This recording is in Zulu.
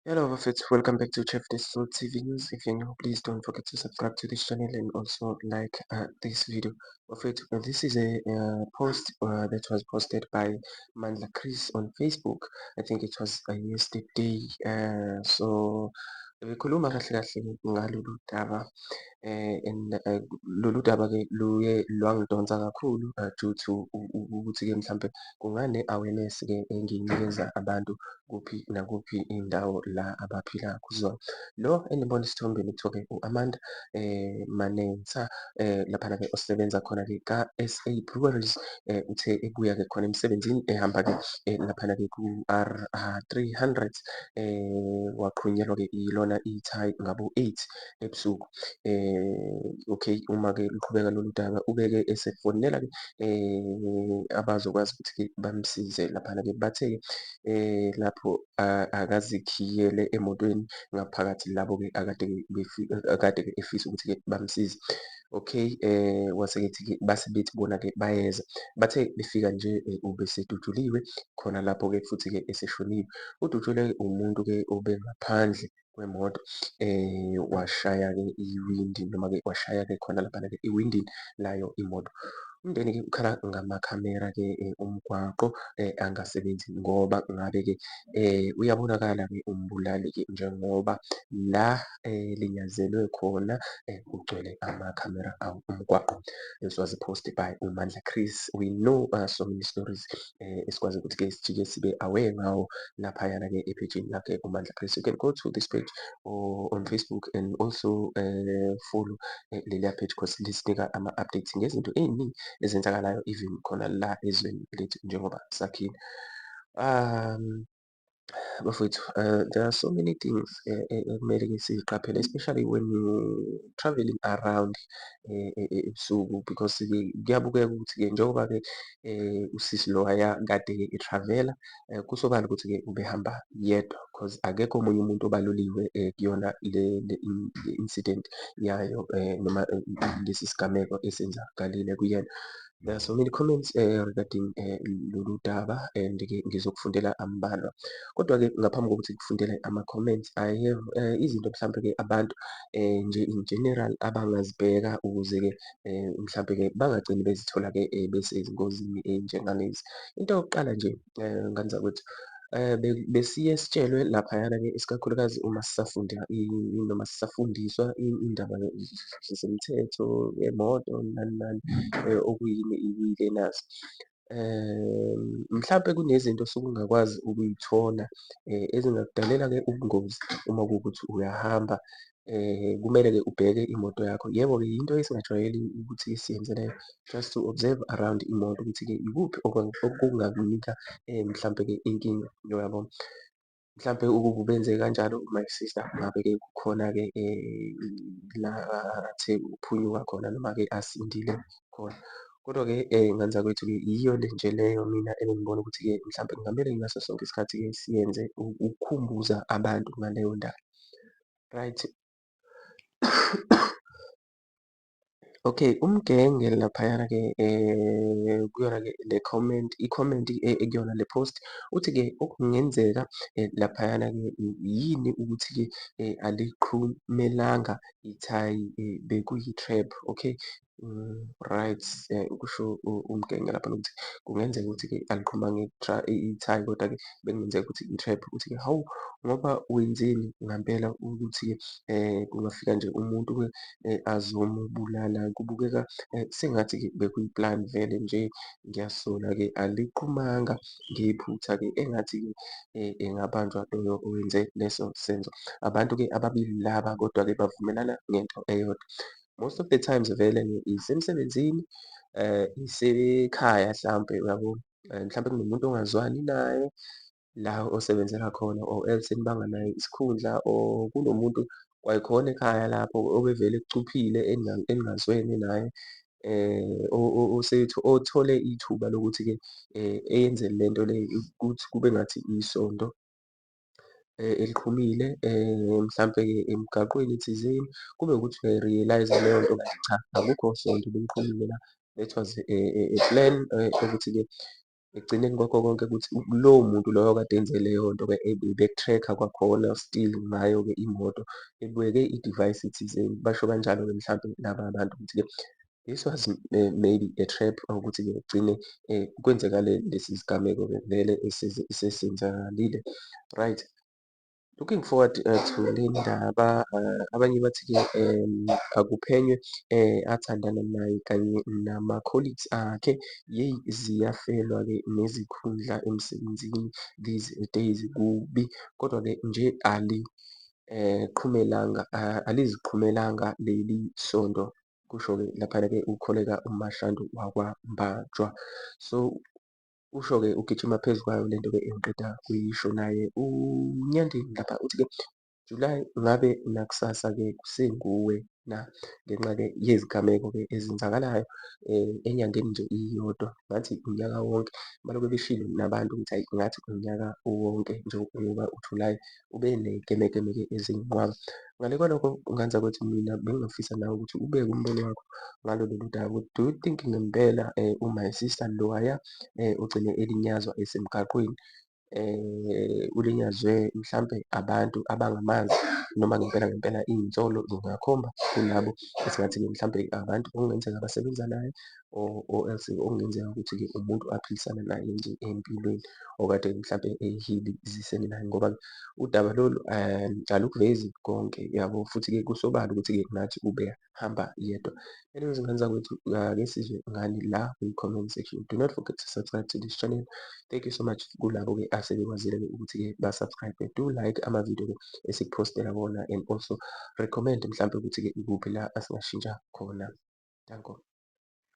Hello bafethu, welcome back to Chef Digital TV News. If you're new, please don't forget to subscribe to this channel and also like this video. Bafethu, this is a post that was posted by Mandla Chris on Facebook. I think it was yesterday. So bekhuluma kahle kahle ngalolu daba and lolu daba-ke luye lwangidonsa kakhulu due to ukuthi-ke mhlampe kungane-awareness-ke engiyinikeza abantu kuphi nakuphi indawo la abaphila kuzona. Lo enibona esithombeni kuthiwa-ke u-Amanda Manentsa, laphana-ke osebenza khona-ke ka-SA Breweries. Uthe ebuya-ke khona emsebenzini, ehamba-ke laphana-ke ku-R 300, waqhunyelwa-ke ilona ithayi ngabo-8 ebusuku. Okay, uma-ke luqhubeka lolu daba, ube-ke esefonela-ke abazokwazi ukuthi-ke bamsize laphana-ke. Bathe-ke lapho akazikhiyele emotweni ngaphakathi labo-ke akade akade-ke efisa ukuthi-ke bamsize. Okay, wase-ke base bethi bona-ke bayeza. Bathe befika nje, ubesedutshuliwe khona lapho-ke, futhi-ke eseshonile. Udutshulwe umuntu-ke obengaphandle kwemoto, washaya-ke iwindi, noma-ke washaya-ke khona laphana-ke ewindini layo imoto. Umndeni-ke ukhala ngamakhamera-ke umgwaqo angasebenzi, ngoba ngabe-ke uyabonakala-ke umbulali-ke, njengoba la linyazelwe khona kugcwele amakhamera awo umgwaqo. This was posted by uMandla Chris. We know so many stories esikwazi ukuthi-ke sijike sibe aware ngawo laphayana-ke ephejini lakhe uMandla Chris. You can go to this page or on Facebook and also follow leliya page, because lisinika ama-updates ngezinto ey'ningi ezenzakalayo, even khona la ezweni lethu njengoba sakhile. Bafowethu, there are so many things ekumele-ke siyiqaphele, especially when you travelling around ebusuku, because-ke kuyabukeka ukuthi-ke njengoba-ke usisi lowaya kade-ke e-travel-a, kusobala ukuthi-ke ubehamba yedwa, cause akekho omunye umuntu obaluliwe kuyona le incident yayo, noma lesi sigameko esenzakalile kuyena. There are so many comments regarding lolu daba, and-ke ngizokufundela ambalwa. Kodwa-ke ngaphambi kokuthi ngikufundele ama-comments, I have izinto mhlampe-ke abantu nje in general abangazibheka ukuze-ke mhlampe-ke bangagcini bezithola-ke besezingozini ey'njengalezi. Into yokuqala nje, ngane zakwethu, besiye sitshelwe laphayana-ke, isikakhulukazi uma sisafunda noma sisafundiswa indaba zemthetho yemoto, nani nani, okuyini i-learners. Mhlampe kunezinto osuke ungakwazi ukuy'thola ezingakudalela-ke ubungozi uma kuwukuthi uyahamba. Kumele-ke ubheke imoto yakho. Yebo-ke, yinto esingajwayeli ukuthi siyenze leyo, just to observe around imoto ukuthi-ke ikuphi okungakunika mhlampe-ke inkinga, uyabo? Mhlampe ukuba ubenze kanjalo my sister, ngabe-ke kukhona-ke la athe ukuphunyuka khona, noma-ke asindile khona. Kodwa-ke ngane zakwethu-ke, yiyo le nje leyo mina ebengibona ukuthi-ke mhlampe kungamele ngaso sonke isikhathi-ke siyenze ukukhumbuza abantu ngaleyo ndaba. Right. Okay, umgenge laphayana-ke kuyona-ke le comment, i-comment ekuyona le post, uthi-ke okungenzeka laphayana-ke yini ukuthi-ke aliqhumelanga ithayi, bekuyi-trap. Okay, right, kusho umgenge laphana ukuthi kungenzeka ukuthi-ke aliqhumanga ithayi, kodwa-ke bekungenzeka ukuthi i-trap. Uthi-ke, hawu, ngoba wenzeni ngampela ukuthi-ke kungafika nje umuntu-ke azomubulala? Kubukeka sengathi-ke bekuyi-plan vele nje. Ngiyasola-ke, aliqhumanga ngephutha-ke, engathi-ke engabanjwa loyo owenze leso senzo. Abantu-ke ababili laba, kodwa-ke bavumelana ngento eyodwa. Most of the times vele isemsebenzini, isekhaya hlampe, uyabo, mhlampe kunomuntu ongazwani naye la osebenzela khona, or else nibanga naye isikhundla, or kunomuntu kwayikhona ekhaya lapho obevele ekucuphile, eningazwene naye, othole ithuba lokuthi-ke eyenze lento le ukuthi kube ngathi isondo eliqhumile mhlampe-ke emgaqweni thizeni, kube ukuthi uyayi-realise-a leyo nto ukuthi cha, akukho sondo beliqhumile la, that was a plan ukuthi-ke Ekugcineni kwakho konke ukuthi lowo muntu loyo okade enze leyo nto-ke ebeku-track-a kwakhona still ngayo-ke imoto, ebeke i-device thizeni. Basho kanjalo-ke mhlampe laba bantu ukuthi-ke this was maybe a trap ukuthi-ke kugcine kwenzakale lesi sigameko-ke vele esesenzakalile, right? Looking forward to le ndaba. Abanye bathi-ke akuphenywe athandana naye kanye nama-colleagues akhe. Yeyi, ziyafelwa-ke nezikhundla emsebenzini these days, kubi. Kodwa-ke nje aliqhumelanga, aliziqhumelanga leli sondo, kusho-ke laphana-ke uKholeka uMashandu wakwaMbanjwa. So usho-ke ugijima phezu kwayo lento-ke engiqeda kuyisho. Naye uNyandeni lapha uthi-ke July ngabe nakusasa-ke kusenguwe na, ngenxa-ke yezigameko-ke ezenzakalayo enyangeni nje iyodwa, ngathi unyaka wonke. Balokhu beshilo nabantu ukuthi hhayi, ngathi unyaka uwonke nje ngoba uJuly ube ney'gemegeme-ke eziyinqwaba. Ngale kwalokho, ngenza ukuthi mina bengingafisa nawe ukuthi ubeke umbono wakho ngalo lolu daba. Do you think ngempela u-my sister lowaya ugcine elinyazwa esemgaqweni, ulinyazwe mhlampe abantu abangamazi, noma ngempela ngempela iy'nsolo zingakhomba kulabo esingathi-ke mhlampe abantu okungenzeka abasebenza naye, or else okungenzeka ukuthi-ke umuntu aphilisana naye nje empilweni, okade mhlampe ehilizisene naye, ngoba udaba lolu alukuvezi konke, yabo. Futhi-ke kusobala ukuthi-ke ngathi ubehamba yedwa. Anyways, ngane zakwethu, ake sizwe ngani la kwi-comment section. Do not forget to subscribe to this channel. Thank you so much kulabo-ke asebekwazile-ke ukuthi-ke ba-subscribe. Do like ama-video-ke esikuphostela wona and also recommend mhlampe ukuthi-ke ikuphi la asingashintsha khona. Danko.